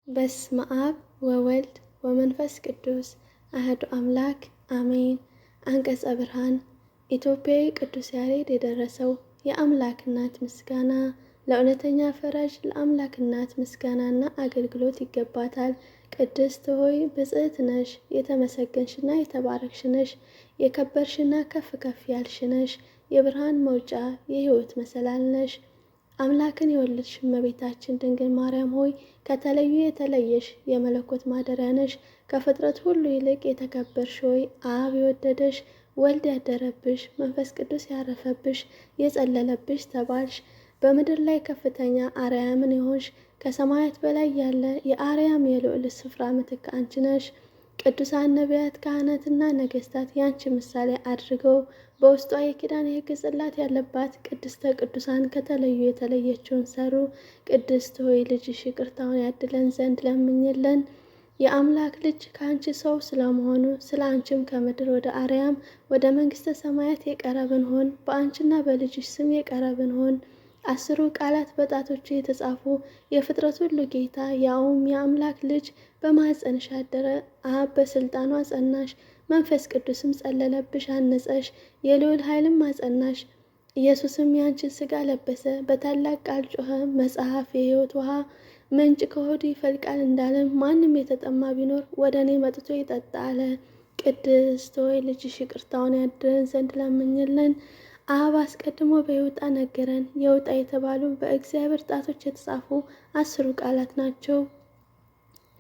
በስመ አብ ወወልድ ወመንፈስ ቅዱስ አህዱ አምላክ አሜን። አንቀጸ ብርሃን። ኢትዮጵያዊ ቅዱስ ያሬድ የደረሰው የአምላክ እናት ምስጋና። ለእውነተኛ ፈራጅ ለአምላክ እናት ምስጋናና አገልግሎት ይገባታል። ቅድስት ሆይ ብጽዕት ነሽ፣ የተመሰገንሽና የተባረክሽ ነሽ፣ የከበርሽና ከፍ ከፍ ያልሽ ነሽ፣ የብርሃን መውጫ የሕይወት መሰላል ነሽ። አምላክን የወለድሽ እመቤታችን ድንግል ማርያም ሆይ ከተለዩ የተለየሽ የመለኮት ማደሪያ ነሽ። ከፍጥረት ሁሉ ይልቅ የተከበርሽ ሆይ አብ የወደደሽ፣ ወልድ ያደረብሽ፣ መንፈስ ቅዱስ ያረፈብሽ፣ የጸለለብሽ ተባልሽ። በምድር ላይ ከፍተኛ አርያምን የሆንሽ፣ ከሰማያት በላይ ያለ የአርያም የልዑል ስፍራ ምትክ አንቺ ነሽ። ቅዱሳን ነቢያት፣ ካህናትና ነገስታት ያንቺ ምሳሌ አድርገው በውስጧ የኪዳን የሕግ ጽላት ያለባት ቅድስተ ቅዱሳን ከተለዩ የተለየችውን ሰሩ። ቅድስት ሆይ ልጅሽ ይቅርታውን ያድለን ዘንድ ለምኝልን። የአምላክ ልጅ ከአንቺ ሰው ስለመሆኑ ስለ አንቺም ከምድር ወደ አርያም ወደ መንግስተ ሰማያት የቀረብን ሆን፣ በአንቺና በልጅሽ ስም የቀረብን ሆን። 10ሩ ቃላት በጣቶቹ የተጻፉ የፍጥረት ሁሉ ጌታ ያውም የአምላክ ልጅ በማኅፀንሽ አደረ። አብ በስልጣኑ አጸናሽ፣ መንፈስ ቅዱስም ጸለለብሽ፣ አነጸሽ፣ የልዑል ኃይልም አጸናሽ። ኢየሱስም ያንቺን ሥጋ ለበሰ፣ በታላቅ ቃል ጮኸ። መጽሐፍ የሕይወት ውሃ ምንጭ ከሆዱ ይፈልቃል እንዳለ ማንም የተጠማ ቢኖር ወደ እኔ መጥቶ ይጠጣ አለ። ቅድስት ሆይ ልጅሽ ይቅርታውን ያድለን ዘንድ ለምኝልን። አብ አስቀድሞ በይውጣ ነገረን። የውጣ የተባሉ በእግዚአብሔር ጣቶች የተጻፉ 10ሩ ቃላት ናቸው።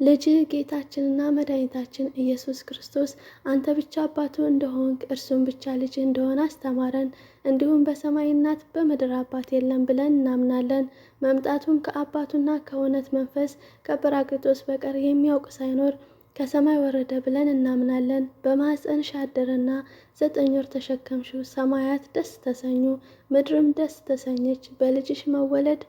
ልጅ ጌታችንና መድኃኒታችን ኢየሱስ ክርስቶስ አንተ ብቻ አባቱ እንደሆንክ እርሱም ብቻ ልጅ እንደሆነ አስተማረን። እንዲሁም በሰማይ እናት በምድር አባት የለም ብለን እናምናለን። መምጣቱም ከአባቱና ከእውነት መንፈስ ከጰራቅሊጦስ በቀር የሚያውቅ ሳይኖር ከሰማይ ወረደ ብለን እናምናለን። በማኅፀንሽ አደረና 9 ወር ተሸከምሽው። ሰማያት ደስ ተሰኙ፣ ምድርም ደስ ተሰኘች። በልጅሽ መወለድ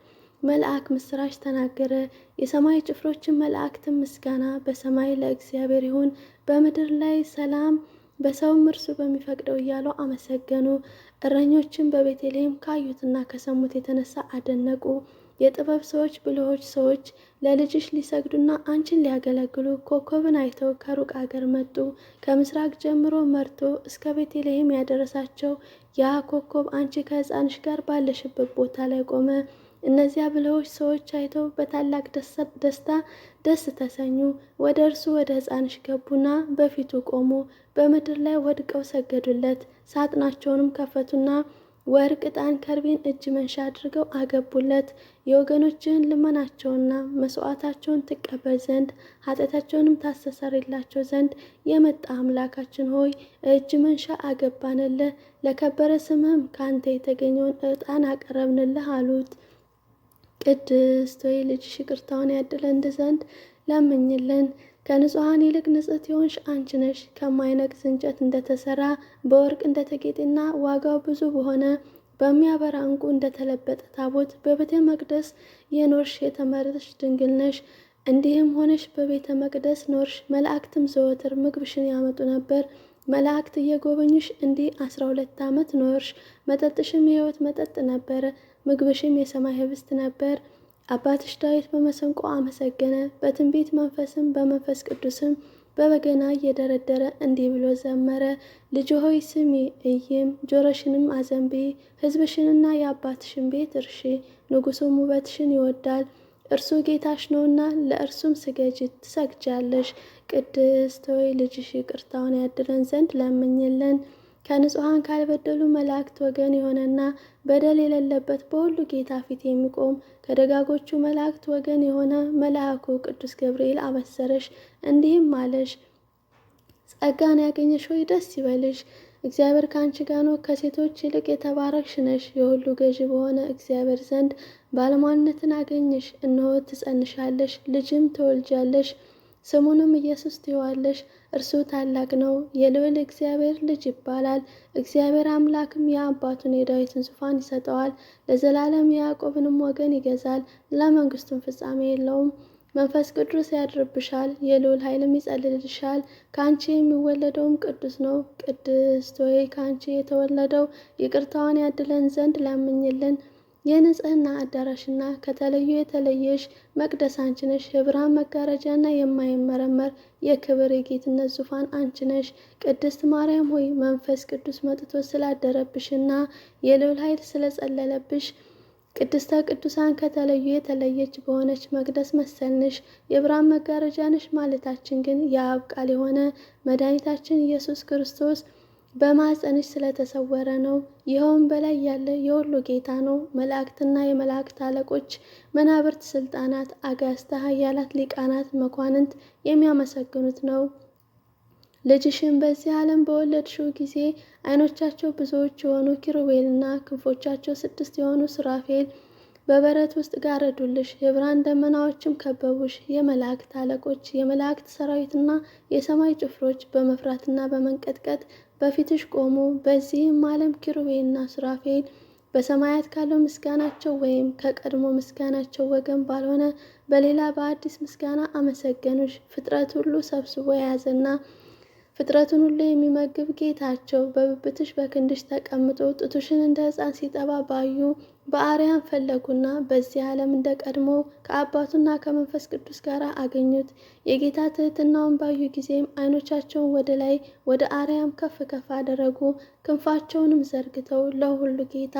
መልአክ ምስራች ተናገረ። የሰማይ ጭፍሮችን መላእክትን ምስጋና በሰማይ ለእግዚአብሔር ይሁን፣ በምድር ላይ ሰላም በሰውም እርሱ በሚፈቅደው እያሉ አመሰገኑ። እረኞችን በቤተልሔም ካዩትና ከሰሙት የተነሳ አደነቁ። የጥበብ ሰዎች ብልሆች ሰዎች ለልጅሽ ሊሰግዱና አንቺን ሊያገለግሉ ኮከብን አይተው ከሩቅ አገር መጡ። ከምስራቅ ጀምሮ መርቶ እስከ ቤተልሔም ያደረሳቸው ያ ኮከብ አንቺ ከሕፃንሽ ጋር ባለሽበት ቦታ ላይ ቆመ። እነዚያ ብልሆች ሰዎች አይተው በታላቅ ደስታ ደስ ተሰኙ። ወደ እርሱ ወደ ሕፃንሽ ገቡና በፊቱ ቆሙ። በምድር ላይ ወድቀው ሰገዱለት። ሳጥናቸውንም ከፈቱና ወርቅ፣ ዕጣን፣ ከርቤን እጅ መንሻ አድርገው አገቡለት። የወገኖችህን ልመናቸውና መስዋዕታቸውን ትቀበል ዘንድ ኃጢአታቸውንም ታስተሰርይላቸው ዘንድ የመጣ አምላካችን ሆይ እጅ መንሻ አገባንልህ፣ ለከበረ ስምህም ከአንተ የተገኘውን ዕጣን አቀረብንልህ አሉት። ቅድስት ሆይ ልጅሽ ይቅርታውን ያድለን ዘንድ ለምኝልን። ከንጹሐን ይልቅ ንጽሕት የሆንሽ አንቺ ነሽ። ከማይነቅዝ እንጨት እንደተሰራ በወርቅ እንደተጌጠና ዋጋው ብዙ በሆነ በሚያበራ ዕንቁ እንደተለበጠ ታቦት በቤተ መቅደስ የኖርሽ የተመረጥሽ ድንግል ነሽ። እንዲህም ሆነሽ በቤተ መቅደስ ኖርሽ። መላእክትም ዘወትር ምግብሽን ያመጡ ነበር። መላእክት እየጎበኙሽ እንዲህ 12 ዓመት ኖርሽ። መጠጥሽም የሕይወት መጠጥ ነበር፣ ምግብሽም የሰማይ ህብስት ነበር። አባትሽ ዳዊት በመሰንቆ አመሰገነ፣ በትንቢት መንፈስም በመንፈስ ቅዱስም በበገና እየደረደረ እንዲህ ብሎ ዘመረ። ልጅ ሆይ ስሚ እይም፣ ጆሮሽንም አዘንቢ፣ ሕዝብሽንና የአባትሽን ቤት እርሺ። ንጉሡም ውበትሽን ይወዳል፣ እርሱ ጌታሽ ነውና ለእርሱም ስገጂ ትሰግጃለሽ። ቅድስት ሆይ ልጅሽ ይቅርታውን ያድለን ዘንድ ለምኝልን። ከንጹሐን ካልበደሉ መላእክት ወገን የሆነና በደል የሌለበት በሁሉ ጌታ ፊት የሚቆም ከደጋጎቹ መላእክት ወገን የሆነ መልአኩ ቅዱስ ገብርኤል አበሰረሽ፣ እንዲህም አለሽ፦ ጸጋን ያገኘሽ ሆይ ደስ ይበልሽ፣ እግዚአብሔር ከአንቺ ጋር ነው፣ ከሴቶች ይልቅ የተባረክሽ ነሽ። የሁሉ ገዢ በሆነ እግዚአብሔር ዘንድ ባለሟልነትን አገኘሽ። እነሆ ትጸንሻለሽ፣ ልጅም ትወልጃለሽ፣ ስሙንም ኢየሱስ ትይዋለሽ። እርሱ ታላቅ ነው፣ የልዑል እግዚአብሔር ልጅ ይባላል። እግዚአብሔር አምላክም የአባቱን የዳዊትን ዙፋን ይሰጠዋል፣ ለዘላለም የያዕቆብንም ወገን ይገዛል፣ ለመንግስቱም ፍጻሜ የለውም። መንፈስ ቅዱስ ያድርብሻል፣ የልዑል ኃይልም ይጸልልሻል። ከአንቺ የሚወለደውም ቅዱስ ነው። ቅድስት ሆይ ከአንቺ የተወለደው ይቅርታዋን ያድለን ዘንድ ለምኝልን። የንጽህና አዳራሽና ከተለዩ የተለየሽ መቅደስ አንቺ ነሽ። የብርሃን መጋረጃና የማይመረመር የክብር የጌትነት ዙፋን አንቺ ነሽ። ቅድስት ማርያም ሆይ መንፈስ ቅዱስ መጥቶ ስላደረብሽና የልዑል ኃይል ስለጸለለብሽ ቅድስተ ቅዱሳን ከተለዩ የተለየች በሆነች መቅደስ መሰልንሽ። የብርሃን መጋረጃ ነሽ ማለታችን ግን የአብ ቃል የሆነ መድኃኒታችን ኢየሱስ ክርስቶስ በማኅፀንሽ ስለተሰወረ ነው። ይኸውም በላይ ያለ የሁሉ ጌታ ነው። መላእክትና የመላእክት አለቆች፣ መናብርት፣ ስልጣናት፣ አጋዕዝተ ኃያላት፣ ሊቃናት፣ መኳንንት የሚያመሰግኑት ነው። ልጅሽን በዚህ ዓለም በወለድሽው ጊዜ ዓይኖቻቸው ብዙዎች የሆኑ ኪሩቤልና ክንፎቻቸው 6 የሆኑ ሱራፌል በበረት ውስጥ ጋረዱልሽ። የብርሃን ደመናዎችም ከበቡሽ። የመላእክት አለቆች፣ የመላእክት ሰራዊትና የሰማይ ጭፍሮች በመፍራትና በመንቀጥቀጥ በፊትሽ ቆሙ። በዚህም ዓለም ኪሩቤልና ሱራፌል በሰማያት ካለው ምስጋናቸው ወይም ከቀድሞ ምስጋናቸው ወገን ባልሆነ በሌላ በአዲስ ምስጋና አመሰገኑሽ። ፍጥረት ሁሉ ሰብስቦ የያዘና ፍጥረቱን ሁሉ የሚመግብ ጌታቸው በብብትሽ በክንድሽ ተቀምጦ ጡትሽን እንደ ሕፃን ሲጠባ ባዩ በአርያም ፈለጉና በዚህ ዓለም እንደ ቀድሞ ከአባቱና ከመንፈስ ቅዱስ ጋር አገኙት። የጌታ ትሕትናውን ባዩ ጊዜም ዓይኖቻቸውን ወደ ላይ ወደ አርያም ከፍ ከፍ አደረጉ። ክንፋቸውንም ዘርግተው ለሁሉ ጌታ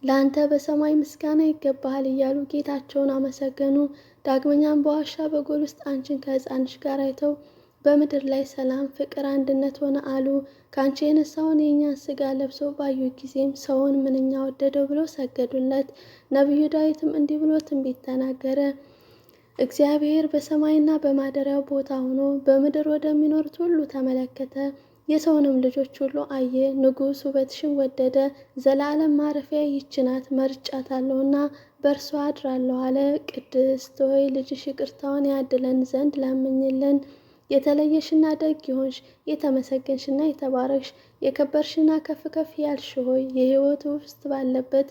ለአንተ በሰማይ ምስጋና ይገባሃል እያሉ ጌታቸውን አመሰገኑ። ዳግመኛም በዋሻ በጎል ውስጥ አንቺን ከሕፃንሽ ጋር አይተው በምድር ላይ ሰላም፣ ፍቅር፣ አንድነት ሆነ አሉ። ከአንቺ የነሳውን የእኛን ስጋ ለብሶ ባዩ ጊዜም ሰውን ምንኛ ወደደው ብለው ሰገዱለት። ነቢዩ ዳዊትም እንዲህ ብሎ ትንቢት ተናገረ። እግዚአብሔር በሰማይና በማደሪያው ቦታ ሆኖ በምድር ወደሚኖሩት ሁሉ ተመለከተ፣ የሰውንም ልጆች ሁሉ አየ። ንጉሥ ውበትሽን ወደደ፣ ዘላለም ማረፊያ ይህች ናት፣ መርጫታለሁና በእርሷ አድራለሁ አለ። ቅድስት ሆይ ልጅሽ ይቅርታውን ያድለን ዘንድ ለምኝልን። የተለየሽና ደግ የሆንሽ የተመሰገንሽና የተባረክሽ የከበርሽና ከፍ ከፍ ያልሽ ሆይ የሕይወት ህብስት ባለበት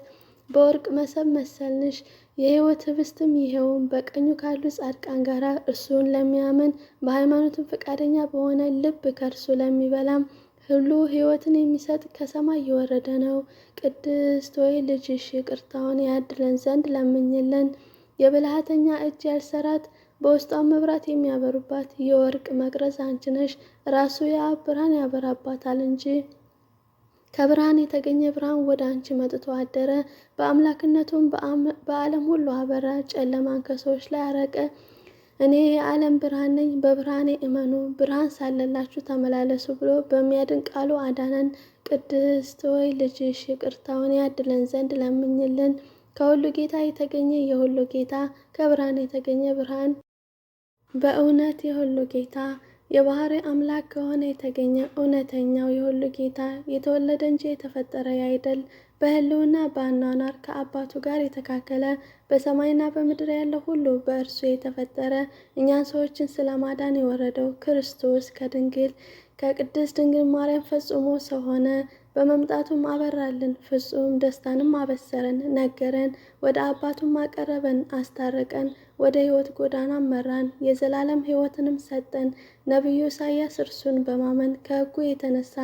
በወርቅ መሶብ መሰልንሽ። የሕይወት ህብስትም ይኸውም በቀኙ ካሉ ጻድቃን ጋር እርሱን ለሚያምን በሃይማኖትም ፈቃደኛ በሆነ ልብ ከእርሱ ለሚበላም ሁሉ ሕይወትን የሚሰጥ ከሰማይ የወረደ ነው። ቅድስት ሆይ ልጅሽ ይቅርታውን ያድለን ዘንድ ለምኝልን። የብልሃተኛ እጅ ያልሰራት በውስጧ መብራት የሚያበሩባት የወርቅ መቅረዝ አንቺ ነሽ። ራሱ የአብ ብርሃን ያበራባታል እንጂ ከብርሃን የተገኘ ብርሃን ወደ አንቺ መጥቶ አደረ። በአምላክነቱም በዓለም ሁሉ አበራ፣ ጨለማን ከሰዎች ላይ አረቀ። እኔ የዓለም ብርሃን ነኝ፣ በብርሃኔ እመኑ፣ ብርሃን ሳለላችሁ ተመላለሱ ብሎ በሚያድን ቃሉ አዳነን። ቅድስት ሆይ ልጅሽ ይቅርታውን ያድለን ዘንድ ለምኝልን። ከሁሉ ጌታ የተገኘ የሁሉ ጌታ፣ ከብርሃን የተገኘ ብርሃን፣ በእውነት የሁሉ ጌታ፣ የባህሪ አምላክ ከሆነ የተገኘ እውነተኛው የሁሉ ጌታ፣ የተወለደ እንጂ የተፈጠረ ያይደል፣ በሕልውና በአኗኗር ከአባቱ ጋር የተካከለ፣ በሰማይና በምድር ያለው ሁሉ በእርሱ የተፈጠረ፣ እኛን ሰዎችን ስለማዳን የወረደው ክርስቶስ ከድንግል ከቅድስት ድንግል ማርያም ፈጽሞ ሰው ሆነ። በመምጣቱም አበራልን፣ ፍጹም ደስታንም አበሰረን፣ ነገረን፣ ወደ አባቱም አቀረበን፣ አስታረቀን፣ ወደ ሕይወት ጎዳና መራን፣ የዘላለም ሕይወትንም ሰጠን። ነቢዩ ኢሳያስ እርሱን በማመን ከሕጉ የተነሳ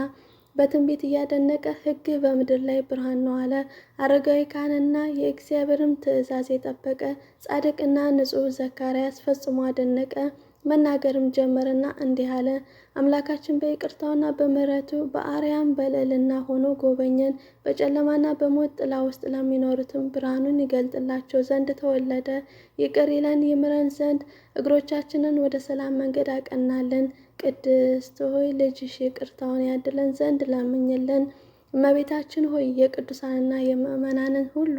በትንቢት እያደነቀ ሕግህ በምድር ላይ ብርሃን ነው አለ። አረጋዊ ካህንና የእግዚአብሔርም ትእዛዝ የጠበቀ ጻድቅና ንጹሕ ዘካርያስ ፈጽሞ አደነቀ። መናገርም ጀመረና እንዲህ አለ። አምላካችን በይቅርታውና በምሕረቱ በአርያም በልዕልና ሆኖ ጎበኘን። በጨለማና በሞት ጥላ ውስጥ ለሚኖሩትም ብርሃኑን ይገልጥላቸው ዘንድ ተወለደ። ይቅር ይለን ይምረን ዘንድ እግሮቻችንን ወደ ሰላም መንገድ አቀናልን። ቅድስት ሆይ ልጅሽ ይቅርታውን ያድለን ዘንድ ለምኝልን። እመቤታችን ሆይ የቅዱሳንና የምእመናንን ሁሉ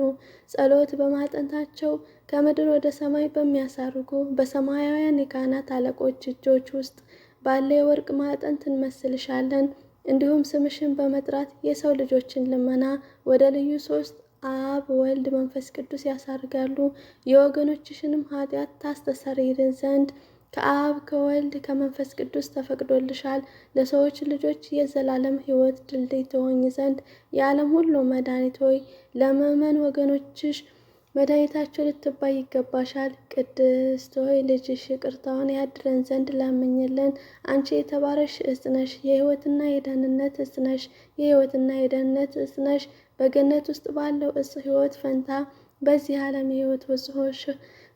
ጸሎት በማዕጠንታቸው ከምድር ወደ ሰማይ በሚያሳርጉ በሰማያውያን የካህናት አለቆች እጆች ውስጥ ባለ የወርቅ ማዕጠንት እንመስልሻለን። እንዲሁም ስምሽን በመጥራት የሰው ልጆችን ልመና ወደ ልዩ ሶስት አብ፣ ወልድ፣ መንፈስ ቅዱስ ያሳርጋሉ። የወገኖችሽንም ኃጢአት ታስተሰርይልን ዘንድ ከአብ ከወልድ ከመንፈስ ቅዱስ ተፈቅዶልሻል። ለሰዎች ልጆች የዘላለም ሕይወት ድልድይ ትሆኝ ዘንድ የዓለም ሁሉ መድኃኒት ሆይ ለምእመን ወገኖችሽ መድኃኒታቸው ልትባይ ይገባሻል። ቅድስት ሆይ ልጅሽ ይቅርታውን ያድለን ዘንድ ለምኝልን። አንቺ የተባረክሽ ዕፅ ነሽ፣ የሕይወትና የደህንነት ዕፅ ነሽ። የሕይወትና የደህንነት ዕፅ ነሽ። በገነት ውስጥ ባለው ዕፀ ሕይወት ፈንታ በዚህ ዓለም የሕይወት ወጽሖሽ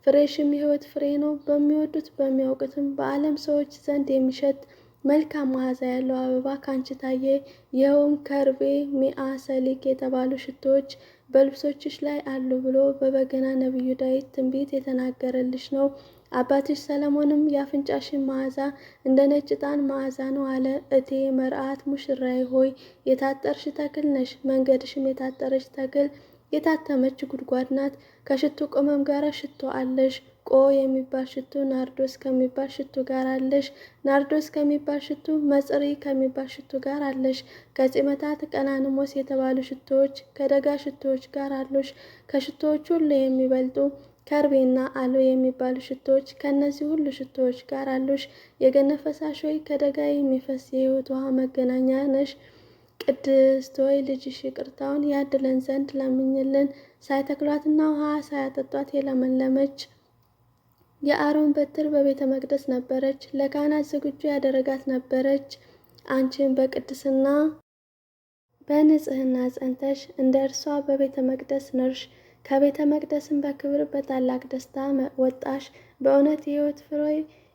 ፍሬሽም የሕይወት ፍሬ ነው። በሚወዱት በሚያውቁትም በዓለም ሰዎች ዘንድ የሚሸት መልካም መዓዛ ያለው አበባ ካንቺ ታየ። ይኸውም ከርቤ፣ ሚአ፣ ሰሊክ የተባሉ ሽቶዎች በልብሶችሽ ላይ አሉ ብሎ በበገና ነቢዩ ዳዊት ትንቢት የተናገረልሽ ነው። አባትሽ ሰለሞንም የአፍንጫሽን መዓዛ እንደ ነጭ ዕጣን መዓዛ ነው አለ። እቴ መርዓት ሙሽራዬ ሆይ የታጠርሽ ተክል ነሽ፣ መንገድሽም የታጠረች ተክል የታተመች ጉድጓድ ናት። ከሽቱ ቅመም ጋር ሽቶ አለሽ። ቆ የሚባል ሽቱ ናርዶስ ከሚባል ሽቱ ጋር አለሽ። ናርዶስ ከሚባል ሽቱ መጽሪ ከሚባል ሽቱ ጋር አለሽ። ከጺመታት ቀናንሞስ የተባሉ ሽቶዎች ከደጋ ሽቶዎች ጋር አሉሽ። ከሽቶዎች ሁሉ የሚበልጡ ከርቤና አሎ የሚባሉ ሽቶዎች ከእነዚህ ሁሉ ሽቶዎች ጋር አሉሽ። የገነት ፈሳሽ ሆይ ከደጋ የሚፈስ የሕይወት ውሃ መገናኛ ነሽ። ቅድስት ሆይ ልጅሽ ይቅርታውን ያድለን ዘንድ ለምኝልን። ሳይተክሏትና ውሃ ሳያጠጧት የለመለመች የአሮን በትር በቤተ መቅደስ ነበረች፣ ለካህናት ዝግጁ ያደረጋት ነበረች። አንቺን በቅድስና በንጽህና ጸንተሽ እንደ እርሷ በቤተ መቅደስ ኖርሽ። ከቤተ መቅደስም በክብር በታላቅ ደስታ ወጣሽ። በእውነት የሕይወት ፍሬ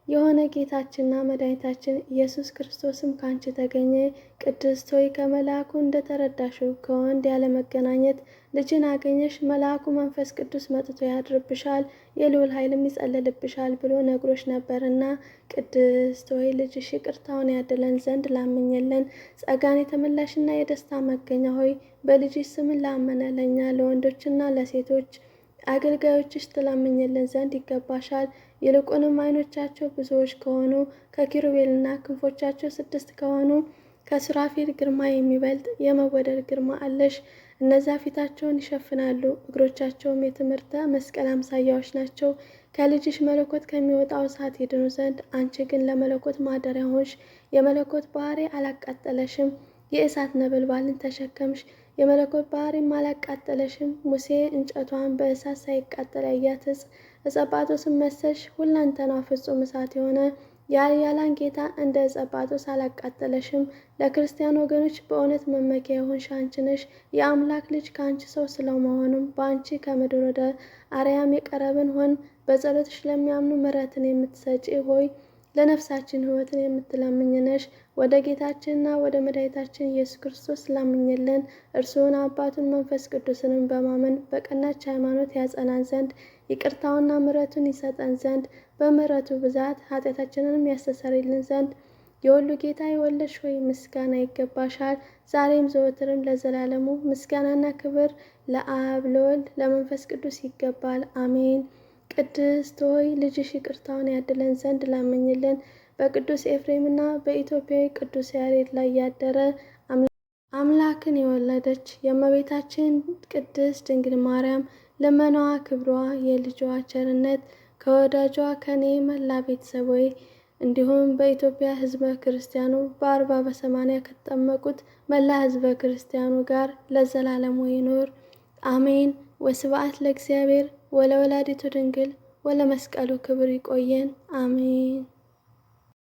የሆነ ጌታችንና መድኃኒታችን ኢየሱስ ክርስቶስም ካንቺ ተገኘ። ቅድስት ሆይ ከመልአኩ እንደተረዳሽው ከወንድ ያለመገናኘት ልጅን አገኘሽ። መልአኩ መንፈስ ቅዱስ መጥቶ ያድርብሻል፣ የልዑል ኃይልም ይጸልልብሻል ብሎ ነግሮሽ ነበርና፣ ቅድስት ሆይ ልጅሽ ይቅርታውን ያድለን ዘንድ ላምኝልን። ጸጋን የተመላሽና የደስታ መገኛ ሆይ በልጅሽ ስምን ላመነ ለእኛ ለወንዶችና ለሴቶች አገልጋዮችሽ ትለምኝልን ዘንድ ይገባሻል። ይልቁንም ዓይኖቻቸው ብዙዎች ከሆኑ ከኪሩቤልና ክንፎቻቸው ስድስት ከሆኑ ከሱራፌል ግርማ የሚበልጥ የመወደድ ግርማ አለሽ። እነዚያ ፊታቸውን ይሸፍናሉ፣ እግሮቻቸውም የትምህርተ መስቀል አምሳያዎች ናቸው። ከልጅሽ መለኮት ከሚወጣው እሳት ይድኑ ዘንድ አንቺ ግን ለመለኮት ማደሪያ ሆንሽ። የመለኮት ባህሪ አላቃጠለሽም፣ የእሳት ነበልባልን ተሸከምሽ። የመለኮት ባህሪም አላቃጠለሽም። ሙሴ እንጨቷን በእሳት ሳይቃጠል ያያት ዕፅ ዕፀ ጳጦስን መሰልሽ። ሁለንተናዋ ፍጹም እሳት የሆነ የኃያላን ጌታ እንደ ዕፀ ጳጦስ አላቃጠለሽም። ለክርስቲያን ወገኖች በእውነት መመኪያ የሆንሽ አንቺ ነሽ። የአምላክ ልጅ ከአንቺ ሰው ስለመሆኑም በአንቺ ከምድር ወደ አርያም የቀረብን ሆን። በጸሎትሽ ለሚያምኑ ምሕረትን የምትሰጪ ሆይ ለነፍሳችን ሕይወትን የምትለምኝ ነሽ። ወደ ጌታችንና ወደ መድኃኒታችን ኢየሱስ ክርስቶስ ለምኝልን። እርሱን አባቱን መንፈስ ቅዱስንም በማመን በቀናች ሃይማኖት ያጸናን ዘንድ ይቅርታውና ምሕረቱን ይሰጠን ዘንድ በምሕረቱ ብዛት ኃጢአታችንንም ያስተሰርይልን ዘንድ የሁሉ ጌታ የወለድሽ ሆይ ምስጋና ይገባሻል። ዛሬም ዘወትርም ለዘላለሙ ምስጋናና ክብር ለአብ ለወልድ ለመንፈስ ቅዱስ ይገባል። አሜን። ቅድስት ሆይ ልጅሽ ይቅርታውን ያድለን ዘንድ ለምኝልን። በቅዱስ ኤፍሬምና በኢትዮጵያዊ ቅዱስ ያሬድ ላይ ያደረ አምላክን የወለደች የእመቤታችን ቅድስት ድንግል ማርያም ልመናዋ፣ ክብሯ፣ የልጇ ቸርነት ከወዳጇ ከኔ መላ ቤተሰቦዬ እንዲሁም በኢትዮጵያ ሕዝበ ክርስቲያኑ በ40 በ80 ከተጠመቁት መላ ሕዝበ ክርስቲያኑ ጋር ለዘላለሙ ይኑር አሜን። ወስብሐት ለእግዚአብሔር ወለወላዲቱ ድንግል ወለመስቀሉ ክብር። ይቆየን። አሜን።